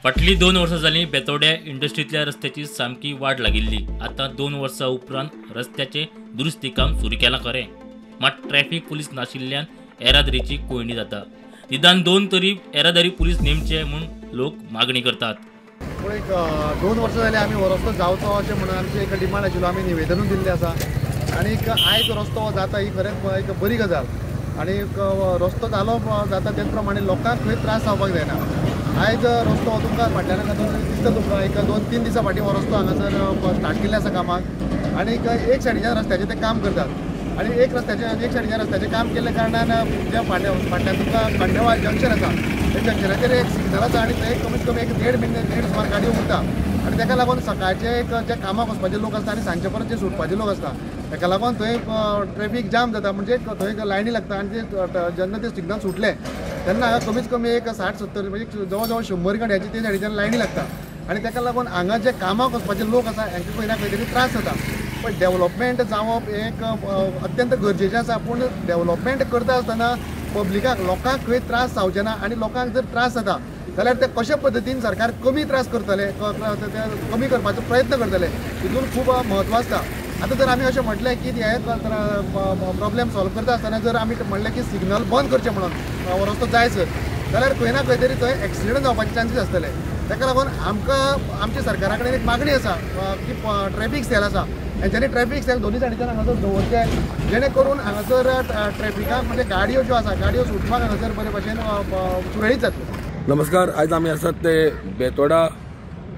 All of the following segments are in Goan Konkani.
फाटलीं 2 वर्सां जालीं बेतोड्या इंडस्ट्रींतल्या रस्त्याची सामकी वाड लागिल्ली. आतां 2 वर्सां उपरांत रस्त्याचें दुरुस्ती काम सुरू केलां खरें, मात ट्रॅफिक पुलीस नाशिल्ल्यान येरादारीची कोंयडी जाता. निदान 2 तरी येरादारी पुलीस नेमचे म्हूण लोक मागणी करतात. पूण एक 2 वर्सां जालीं आमी हो रस्तो जावचो अशें म्हणून आमची एक डिमांड आशिल्लो, आमी निवेदनूय दिल्लें आसा. आनी आयज रस्तो जाता ही खरेंच एक बरी गजाल. आनी रस्तो जालो जाता तेच प्रमाणे लोकांक खंय त्रास जावपाक जायना. आयज रस्तो तुमकां फाटल्यान दिसता, तुमकां एक 2-3 दिसां फाटीं हो रस्तो हांगासर स्टार्ट केल्ले आसा कामाक. आनी एक सायडीच्यान रस्त्याचें ते काम करतात आनी एक सायडीच्यान रस्त्याचें काम केल्ल्या कारणान ज्या फाटल्यान तुमकां खंडेवाल जंक्शन आसा, त्या जंक्शनाचेर एक सिग्नल आसा आनी थंय कमीत कमी एक 1.5 मिनट सुमार गाडयो उरता. आनी ताका लागून सकाळचे एक जे कामाक वचपाचे लोक आसता आनी सांजचे परत जे सुटपाचे लोक आसता, ताका लागून थंय ट्रॅफिक जाम जाता. म्हणजे थंय लायनी लागता आनी ते जेन्ना ते सिग्नल सुटले तेन्ना हांगा कमीत कमी एक 60-70 म्हणजे जवळ जवळ 100 गाडयांची ते सायडीच्यान लायनी लागता. आनी ताका लागून हांगा जे कामाक वचपाचे लोक आसा हांकां खंय ना खंय तरी त्रास जाता. पण डेवलपमेंट जावप एक अत्यंत गरजेचें आसा, पूण डेवलपमेंट करता आसतना पब्लिकाक लोकांक खंय त्रास जावचे ना. आनी लोकांक जर त्रास जाता जाल्यार ते कशे पद्दतीन सरकार कमी त्रास करतले, कमी करपाचो प्रयत्न करतले, हितून खूब म्हत्व आसता. आतां जर आमी अशें म्हटलें की हे प्रॉब्लेम सॉल्व करता आसतना जर आमी म्हणलें की सिग्नल बंद करचें म्हणून हो रस्तो जाय सर, जाल्यार खंय ना खंय तरी थंय एक्सिडंट जावपाचे चान्सीस आसतले. ताका लागून आमकां आमच्या सरकारा कडेन एक मागणी आसा की ट्रॅफिक सेल आसा, हेंच्यांनी ट्रॅफिक सेल दोनूय सायडीच्यान हांगासर दवरचे, जेणे करून हांगासर ट्रॅफिकाक म्हणजे गाडयो ज्यो आसा गाडयो सुटपाक हांगासर बरे भशेन सुरळीत जातले. नमस्कार, आयज आमी आसात ते बेतोडा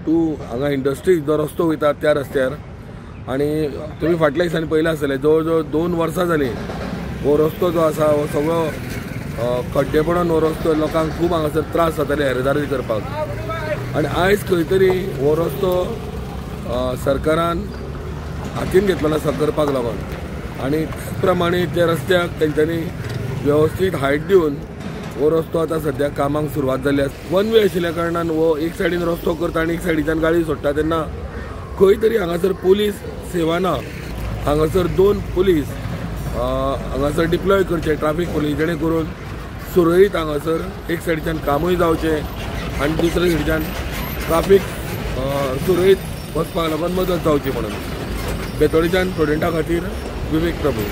टू हांगा इंडस्ट्री जो रस्तो वयता त्या रस्त्यार. आनी तुमी फाटल्या दिसांनी पळयलां आसतलें, जवळ जवळ 2 वर्सां जालीं हो रस्तो जो आसा हो सगळो खड्डे पडून हो रस्तो लोकांक खूब हांगासर त्रास जाताले येरादारी करपाक. आनी आयज खंय तरी हो रस्तो सरकारान हातीन घेतलेलो आसा करपाक लागून. आनी त्याच प्रमाणे त्या रस्त्याक तेंच्यांनी वेवस्थीत हायट दिवन हो रस्तो आतां सद्या कामाक सुरवात जाल्ली आसा. वन वे आशिल्ल्या कारणान हो एक सायडीन रस्तो करता आनी एक सायडीच्यान गाडी सोडटा तेन्ना खंय तरी हांगासर पुलीस सेवा ना. हांगासर 2 पुलीस हांगासर डिप्लॉय करचे, ट्राफीक पुलीस, जेणे करून सुरळीत हांगासर एक सायडीच्यान कामूय जावचें आनी दुसऱ्या सायडीच्यान ट्राफीक सुरळीत वचपाक लागून मदत जावची म्हणून. बेतोडेच्यान प्रुडंटा खातीर विवेक प्रभू.